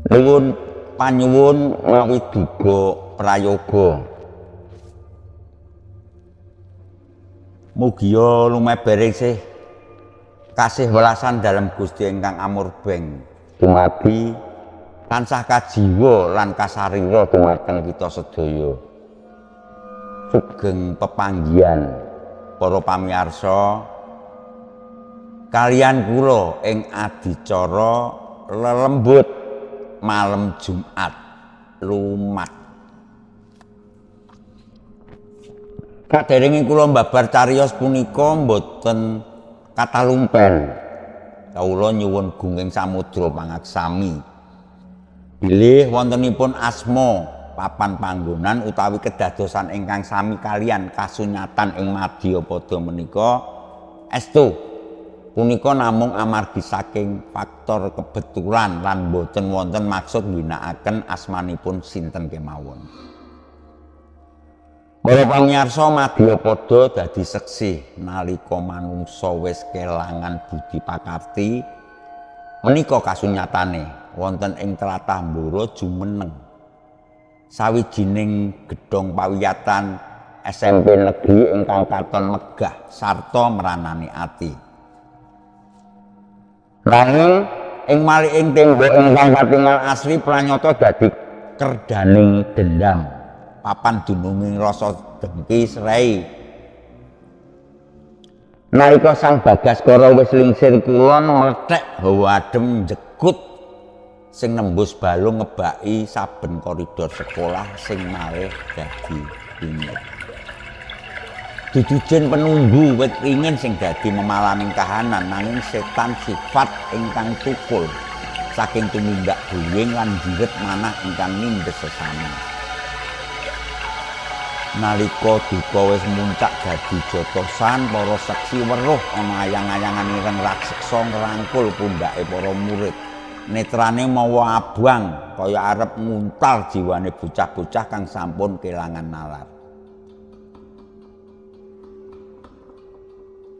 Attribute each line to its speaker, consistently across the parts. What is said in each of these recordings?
Speaker 1: Nuwun panyuwun mawi duga prayoga. Mugia lumebar isih kasih welasan dalem Gusti ingkang amurbeng dumadi tansah kajiwa lan kasarira dumateng kita sedaya. Sugeng pepanggihan para pamirsa kaliyan kula ing adicara lelembut malem Jumat lumat. Kaderenge kula mbabar cariyos punika mboten katalumpen. Kawula nyuwun gunging samudra pangaksami. Bilih wontenipun asma papan panggonan utawi kedadosan ingkang sami kaliyan kasunyatan ing madyapada menika estu punika namung amargi saking faktor kebetulan lan boten wonten maksud ngginakaken asmanipun sinten kemawon. Para pamirsa, madyapada dadi seksi nalika manungsa wis kelangan budi pakarti menika kasunyatane wonten ing tlatah Blora jumeneng sawijining gedhong pawiyatan SMP Negeri ingkang katon megah sarta meranani ati. Nanging ing maliking tembok ingkang katingal asri pranyata dadi kerdaning dendam. Papan dununging rasa dengki srei. Nalika Sang Bagaskara wis lingsir kulon mlethek hawa adem njekut sing nembus balung ngebaki saben koridor sekolah sing malih dadi wingit. Dudu jin penunggu wit ringin sing dadi memalaning kahanan, nanging setan sifat ingkang tukul saking tumindak buying lan jiret manah ingkang nindes sesami. Nalika duka wis muncak dadi jotosan, para seksi weruh ana ayang-ayangan ireng raseksa ngrangkul pundhake para murid. Netrane mawa abang kaya arep nguntal jiwane bocah-bocah kang sampun kelangan nalar.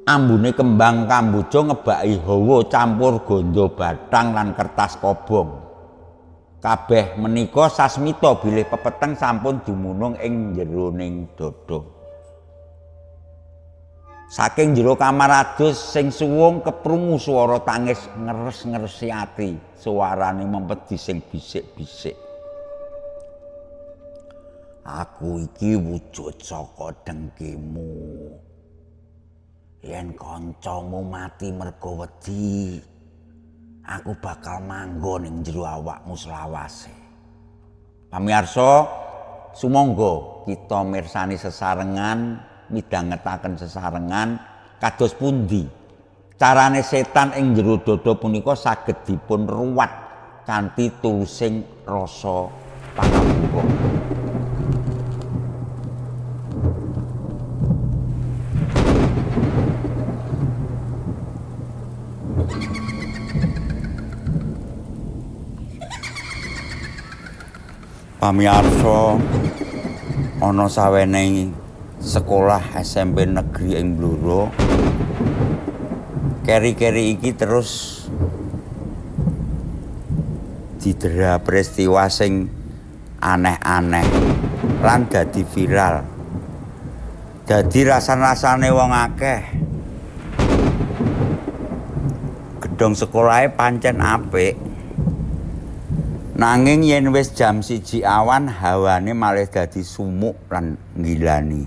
Speaker 1: Ambune kembang kamboja ngebaki hawa campur ganda bathang lan kertas kobong. Kabeh menika sasmita bilih pepeteng sampun dumunung ing jeroning dada. Saking jero kamar adus sing suwung keprungu swara tangis ngeres-ngeresi ati, suarane mempedi sing bisik-bisik. Aku iki wujud saka dengkimu. Yen kancamu mati mergo wedi, aku bakal manggon ing jero awakmu selawase. Pamirsa, sumangga kita mirsani sesarengan, midhangetaken sesarengan kados pundi carane setan ing jero dada punika saged dipun ruwat kanthi tulusing rasa pangapura. Pamirsa, ana sawenehe sekolah SMP Negeri ing Blora. Keri-keri iki terus didera peristiwa sing aneh-aneh lan dadi viral. Dadi rasan-rasane wong akeh. Gedhong sekolahe pancen apik. Nanging yen wis jam 1 awan hawane malih dadi sumuk lan nggilani.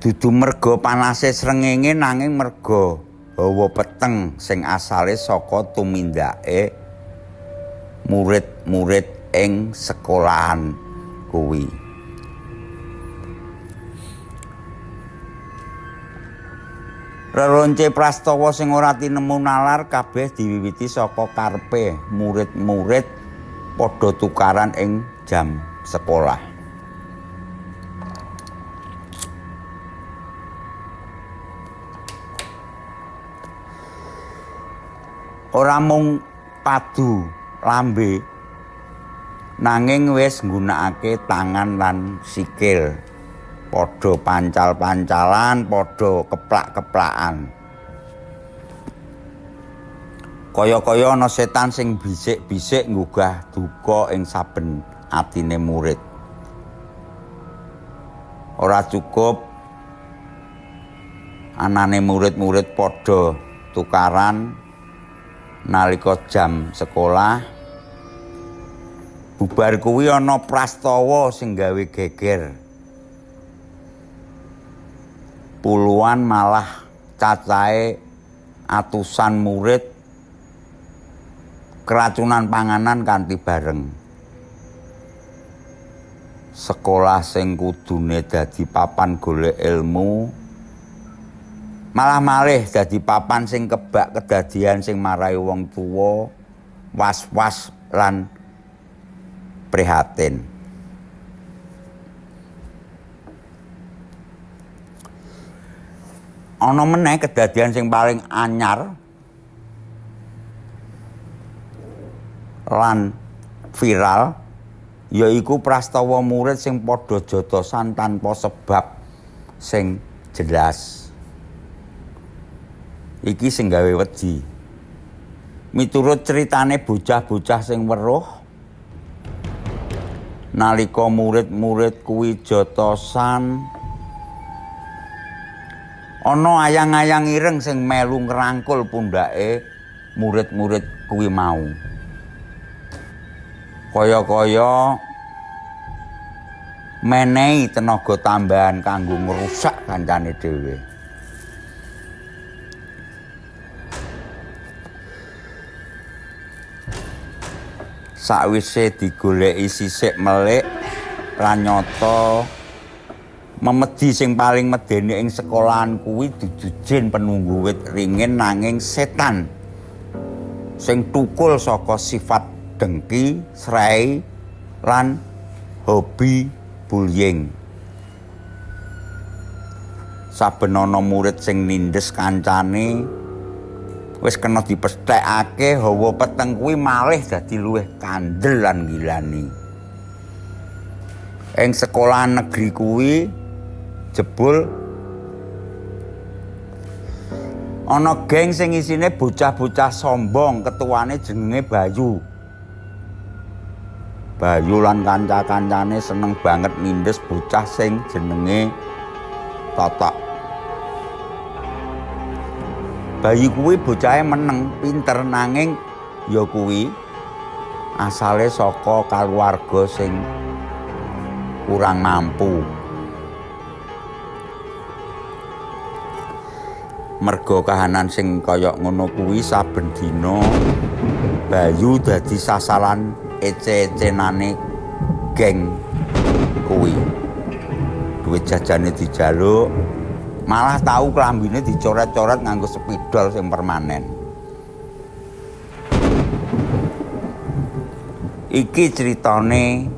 Speaker 1: Dudu merga panase srengenge nanging merga hawa peteng sing asale saka tumindake murid-murid ing sekolahan kuwi. Reronce prastawa sing ora tinemu nalar kabeh diwiwiti saka karepe murid-murid padha tukaran ing jam sekolah. Ora mung padu lambe nanging wis nggunakake tangan lan sikil. Padha pancal-pancalan, padha keplak-keplakan. Kaya-kaya ana setan sing bisik-bisik nggugah duka ing saben atine murid. Ora cukup anane murid-murid padha tukaran nalika jam sekolah. Bubar kuwi ana prastawa sing gawe geger. Puluhan malah cacahe atusan murid keracunan panganan kanthi bareng. Sekolah sing kudune dadi papan golek ilmu malah malih dadi papan sing kebak kedadian sing marai wong tuwa was-was lan prihatin. Ana meneh kedadian sing paling anyar lan viral, yaiku prastawa murid sing padha jotosan tanpa sebab sing jelas. Iki sing gawe wedi. Miturut ceritane bocah-bocah sing weruh, nalika murid-murid kuwi jotosan, ana ayang-ayang ireng sing melu ngrangkul pundhake murid-murid kuwi mau. Kaya-kaya menehi tenaga tambahan kanggo ngrusak kancane dhewe. Sakwise digoleki sisik melik lan nyata memedi sing paling medeni ing sekolahan kuwi dudu jin penunggu wit ringin nanging setan sing tukul saka sifat dengki, srei, lan hobi bullying. Saben ana murid sing nindes kancane wis kena dipesthekake, hawa peteng kuwi malih dadi luwih kandel lan gilani. Ing sekolahan negeri kuwi jebul ana geng sing isine bocah-bocah sombong, ketuane jenenge Bayu. Bayu lan kanca-kancane seneng banget nindes bocah sing jenenge Totok. Bayu kuwi bocahe meneng, pinter, nanging ya kuwi asale saka kaluwarga sing kurang mampu. Merga kahanan sing kaya ngono kuwi saben dina Bayu dadi sasaran ece-ecenane geng kuwi. Duit jajane dijaluk, malah tau klambine dicoret-coret nganggo spidol sing permanen. Iki critane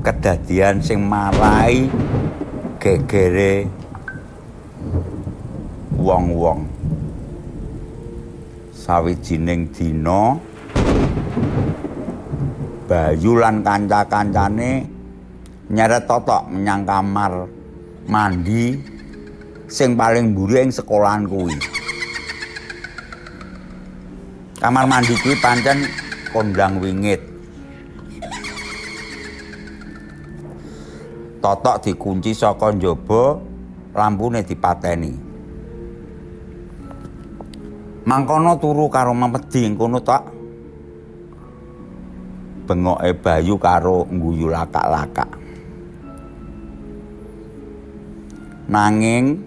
Speaker 1: kedadian sing marai gegere wong-wong. Sawijining dina Bayu lan kanca-kancane nyeret Totok menyang kamar mandi sing paling mburi ing sekolahan kuwi. Kamar mandi kuwi pancen kondang wingit. Totok dikunci saka njaba, lampune dipateni. Mangkono turu karo memedi ing kono, Tok. Bengoke Bayu karo ngguyu lakak-lakak. Nanging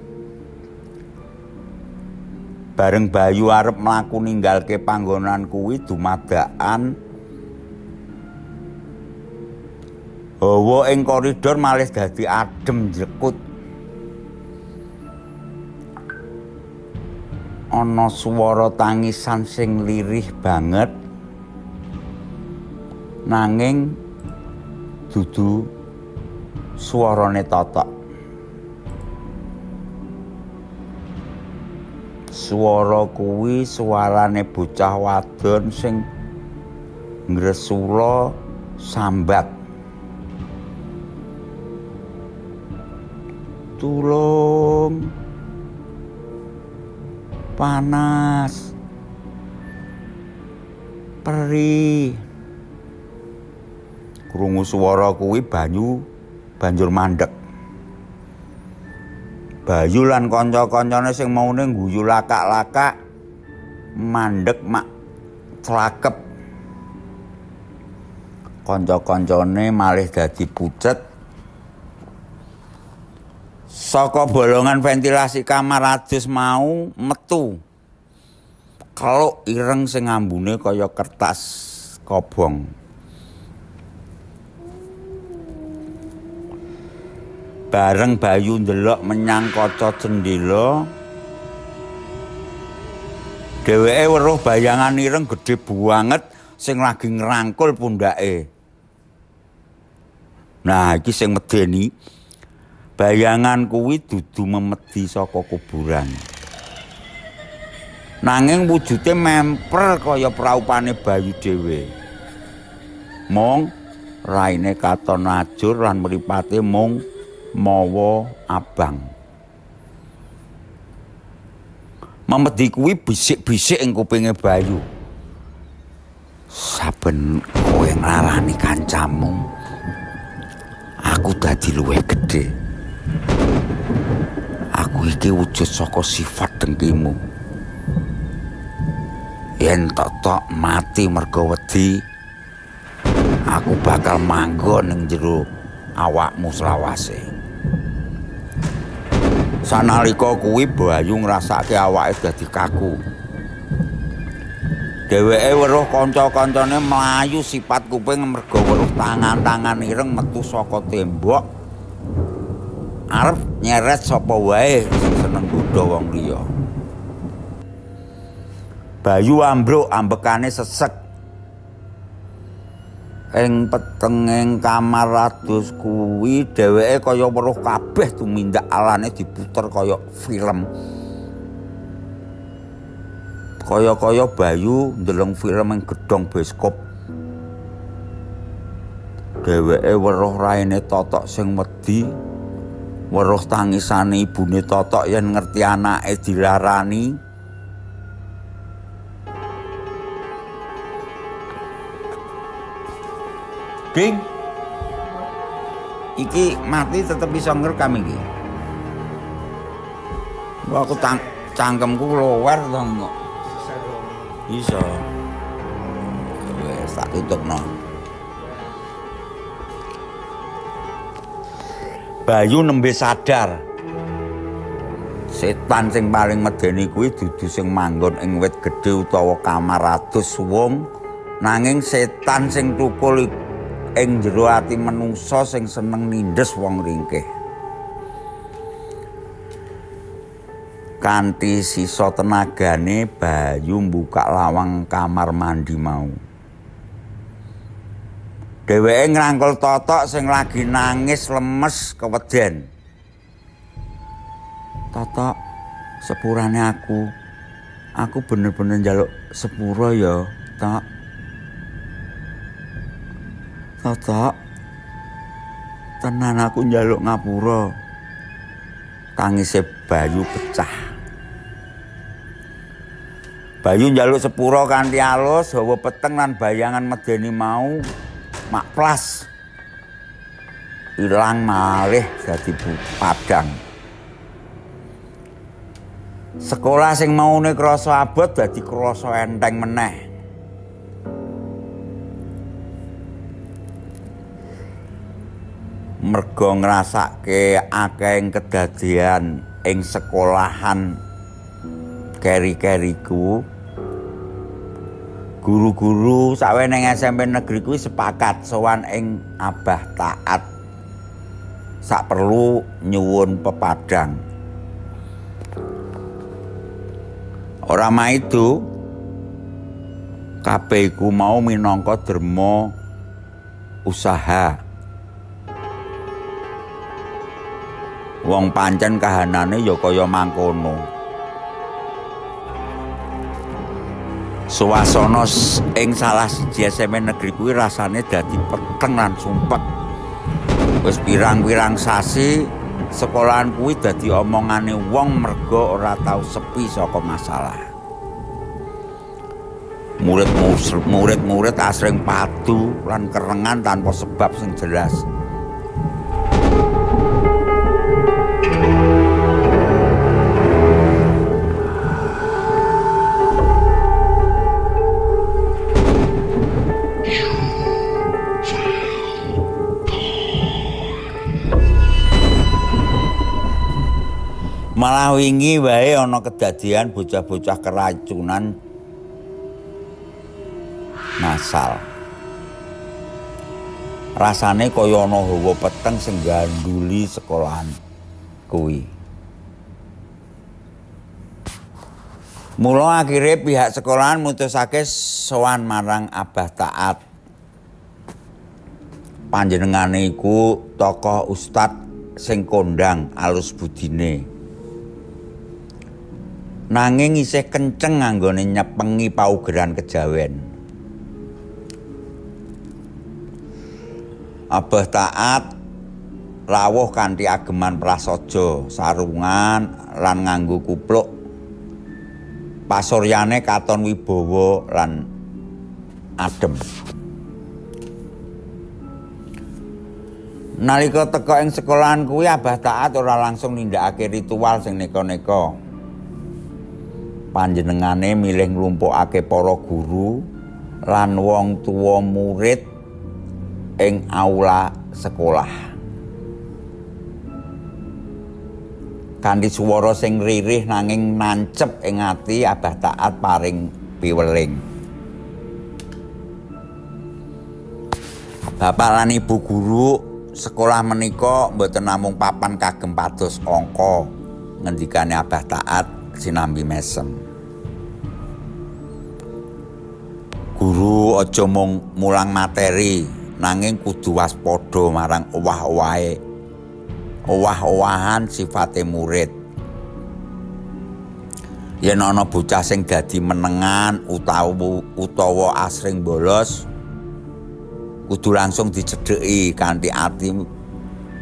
Speaker 1: bareng Bayu arep mlaku ninggalke panggonan kuwi dumadakan hawa ing koridor malih dadi adem jekut. Ana swara tangisan sing lirih banget, nanging dudu swarane Totok. Swara kuwi suarane bocah wadon sing ngresula sambat. Tulung, panas. Peri. Krungu swara kuwi Bayu banjur mandek. Bayu lan kanca-kancane sing maune ngguyu lakak-lakak mandek mak clakep. Kanca-kancane malih dadi pucet. Saka bolongan ventilasi kamar adus mau metu keluk ireng sing ambune kaya kertas kobong. Bareng Bayu ndelok menyang kaca cendhela, dheweke weruh bayangan ireng gedhe banget sing lagi ngrangkul pundhake. Nah, iki sing medeni. Bayangan kuwi dudu memedi saka kuburan. Nanging wujude memper kaya praupane Bayu dhewe. Mung raine katon ajur lan mripate mung mawa abang. Memedi kuwi bisik-bisik ing kupinge Bayu. Saben kowe nglarani kancamu, aku dadi luwih gedhe. Aku iki wujud saka sifat dengkimu. Yen tok-tok mati mergo wedi, aku bakal manggon ning jero awakmu selawase. Sanalika kuwi Bayu ngrasake awake dadi kaku. Dheweke weruh kanca-kancane mlayu sipat kuping mergo weruh tangan-tangan ireng metu saka tembok arep nyeret sapa wae sing seneng nggodha wong liya. Bayu ambruk ambekane sesek. Ing petenging kamar adus kuwi dheweke kaya weruh kabeh tumindak alane diputer kaya film. Kaya-kaya Bayu ndeleng film ing gedhong bioskop. Dheweke weruh raine Totok sing wedi, weruh tangisane ibune Totok yen ngerti anake dilarani. Ding, iki mati tetep bisa ngrekam iki. Wah, aku cangkemku luwer to kok. Iso. Wes tak tutupno. Bayu nembe sadar. Setan sing paling medeni kuwi dudu sing manggon ing wit gedhe utawa kamar adus wong, nanging setan sing tukul ing jero ati menungsa sing seneng nindes wong ringkih. Kanthi sisa tenagane Bayu mbuka lawang kamar mandi mau. Dheweke ngrangkul Totok sing lagi nangis lemes keweden. Totok, sepurane aku. Aku bener-bener njaluk sepura ya, Tok. Totok, tenan aku njaluk ngapura. Tangise Bayu pecah. Bayu njaluk sepura kanthi alus, hawa peteng lan bayangan medeni mau makplas ilang malih dadi padang. Sekolah sing maune krasa abot dadi krasa enteng meneh. Merga ngrasake akeh kedadean ing sekolahan keri-keriku, guru-guru saweneng SMP negeri kuwi sepakat sowan ing Abah Taat sak perlu nyuwun pepadang. Ora maido kabeh iku mau minangka derma usaha. Wong pancen kahanane ya kaya mangkono. Suasana ing salah siji SMP negeri kuwi rasane dadi peteng lan sumpek. Wis pirang-pirang sasi sekolahan kuwi dadi omongane wong merga ora tau sepi saka masalah. Murid-murid asring padu lan kerengan tanpa sebab sing jelas. Malah wingi wae ana kedadian bocah-bocah keracunan masal. Rasane kaya ana hawa peteng sing nggandhuli sekolahan kuwi. Mula akhire pihak sekolahan mutusake sowan marang Abah Taat. Panjenengane iku tokoh ustad sing kondang alus budine. Nanging isih kenceng anggone nyepengi paugeran kejawen. Abah Taat rawuh kanthi ageman prasaja, sarungan lan nganggo kupluk. Pasuryane katon wibawa lan adem. Nalika teka ing sekolahan kuwi Abah Taat ora langsung nindakake ritual sing neka-neka. Panjenengane milih nglumpukake para guru lan wong tuwa murid ing aula sekolah. Kanthi swara sing ririh nanging nancep ing ati, Abah Taat paring piweling. Bapak lan ibu guru sekolah menika mboten namung papan kagem pados angka, ngendikane Abah Taat sinambi mesem. Guru aja mung mulang materi, nanging kudu waspada marang owah-owahe. Owah-owahan sifate murid. Yen ana bocah sing dadi menengan utawa asring bolos, kudu langsung dicedheki kanthi ati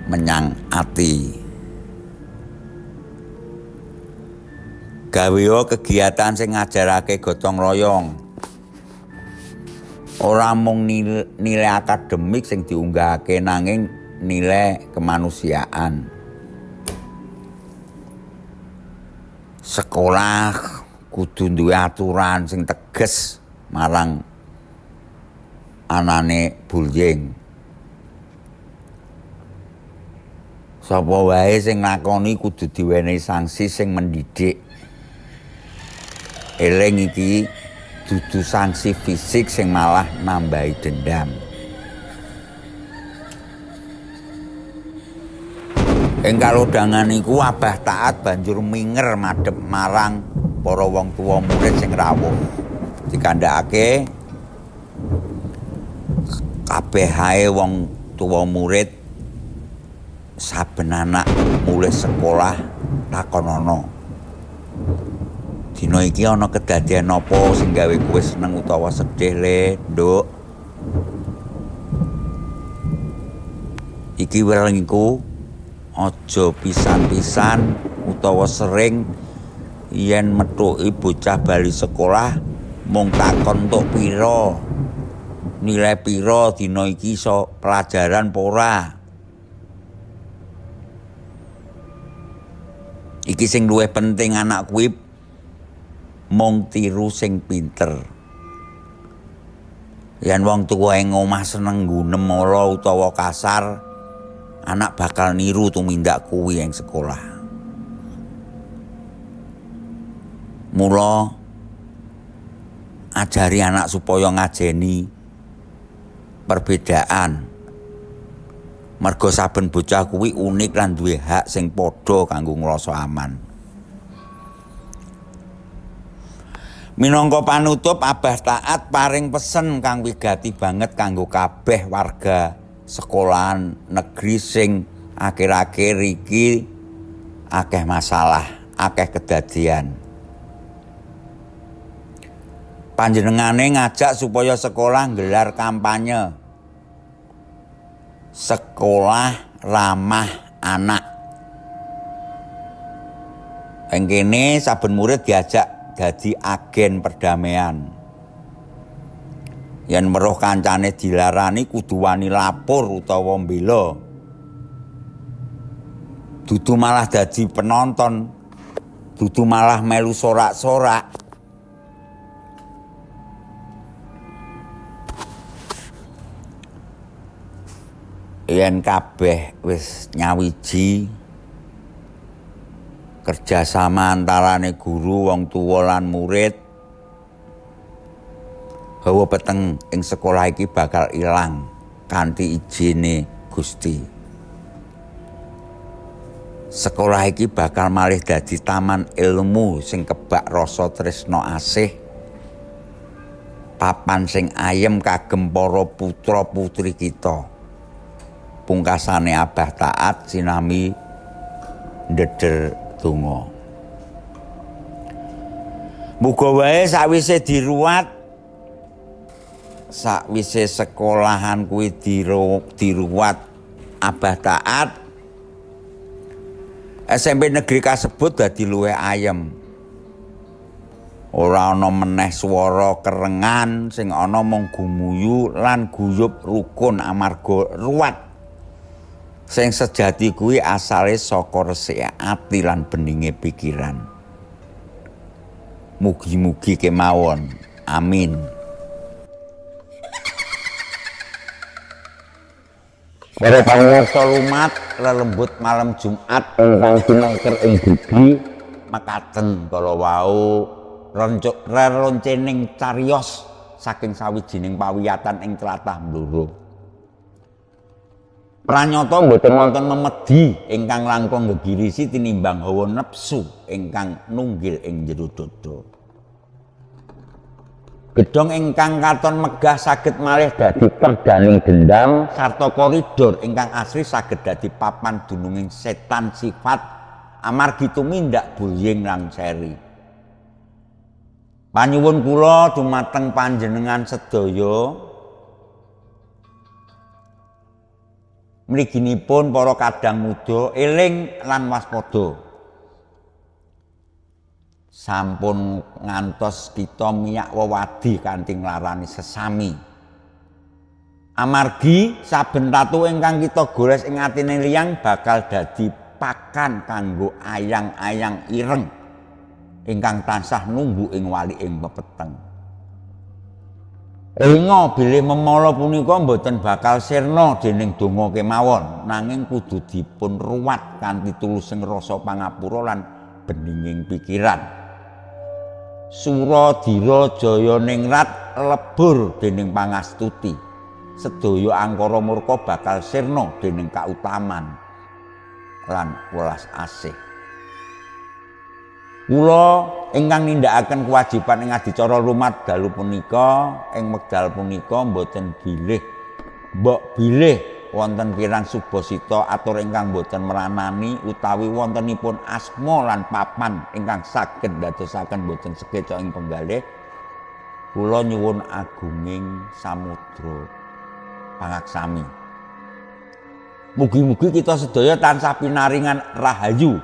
Speaker 1: menyang ati. Gaweo kegiatan sing ngajarake gotong royong. Ora mung nilai akademik sing diunggahake nanging nilai kemanusiaan. Sekolah kudu duwe aturan sing teges marang anane bullying. Sapa wae sing nglakoni kudu diwenehi sanksi sing mendidik. Eling iki dudu sanksi fisik sing malah nambahi dendam. Ing kalodhangan iku Abah Taat banjur minger madhep marang para wong tuwa murid sing rawuh. Dikandhakake kabeh ae wong tuwa murid saben anak mulih sekolah takonono. Dina iki ana kedadian apa sing gawe kowe seneng utawa sedih le, Nduk? Iki welingku aja pisan-pisan utawa sering yen methuki bocah bali sekolah mung takon entuk pira, nilai pira dina iki iso pelajaran apa ora. Iki sing luwih penting anak kuwi mung tiru sing pinter. Yen wong tuwa ing omah seneng nggunem ala utawa kasar, anak bakal niru tumindak kuwi ing sekolah. Mula ajari anak supaya ngajeni perbedaan. Merga saben bocah kuwi unik lan duwe hak sing padha kanggo ngrasa aman. Minangka panutup, Abah Taat paring pesen kang wigati banget kanggo kabeh warga sekolahan negeri sing akhir-akhir iki akeh masalah, akeh kedadian. Panjenengane ngajak supaya sekolah nggelar kampanye sekolah ramah anak. Ing kene saben murid diajak dadi agen perdamaian. Yen weruh kancane dilarani kudu wani lapor utawa mbela. Dudu malah dadi penonton, dudu malah melu sorak-sorak. Yen kabeh wis nyawiji kerjasama antarane guru, wong tuwa lan murid, hawa peteng ing sekolah iki bakal ilang kanthi ijine Gusti. Sekolah iki bakal malih dadi taman ilmu sing kebak rasa tresna asih, papan sing ayem kagem para putra-putri kita. Pungkasane Abah taat sinami ndeder donga. Muga wae sawise diruwat, sakwise sekolahan kuwi diruwat Abah taat, SMP negeri kasebut dadi luwih ayem. Ora ana meneh swara kerengan, sing ana mung gumuyu lan guyub rukun amarga ruwat. Sing sejati kuwi asale saka resike ati lan beninge pikiran. Mugi-mugi kemawon. Amin. Para pamirsa lumat lelembut malam Jumat ingkang sinengker ing budi mekaten kala wau reroncening cariyos saking sawijining pawiyatan ing tlatah Blora. Pranyata mboten wonten memedi ingkang langkung gegirisi tinimbang hawa nepsu ingkang nunggil ing jero dada. Gedhong ingkang katon megah saged malih dadi kerdaning dendam sarta koridor ingkang asri saged dadi papan dununging setan sifat amargi tumindak bullying lan seri. Panyuwun kula dumateng panjenengan sedaya, mliginipun para kadang muda eling lan waspada. Sampun ngantos kita miyak wewadi kanthi nglarani sesami. Amargi saben tatu ingkang kita gores ing atine liyang bakal dadi pakan kanggo ayang-ayang ireng ingkang tansah nunggu ing waliking pepeteng. Elinga bilih memala punika mboten bakal sirna dening donga kemawon, nanging kudu dipun ruwat kanthi tulusing rasa pangapura lan beninging pikiran. Sura dira jaya ningrat lebur dening pangastuti. Sedaya angkara murka bakal sirna dening kautaman lan welas asih. Kula ingkang nindakaken kewajiban ing adicara lumat dalu punika ing wekdal punika mboten bilih mbok bilih wonten kirang subasita atur ingkang mboten meranani utawi wontenipun asma lan papan ingkang saged ndadosaken mboten sekeca ing penggalih. Kula nyuwun agunging samudra pangaksami. Mugi-mugi kita sedaya tansah pinaringan rahayu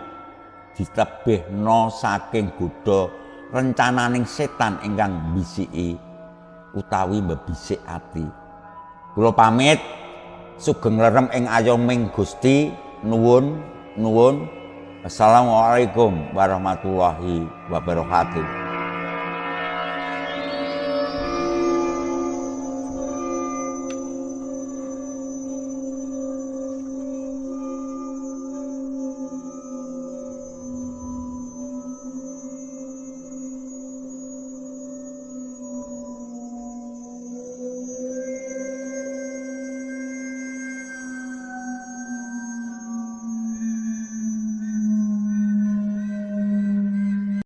Speaker 1: ditebihna saking godha rencananing setan ingkang mbisiki utawi mbebisik ati. Kula pamit, sugeng lerem ing ayoming Gusti. Nuwun nuwun. Assalamualaikum warahmatullahi wabarakatuh.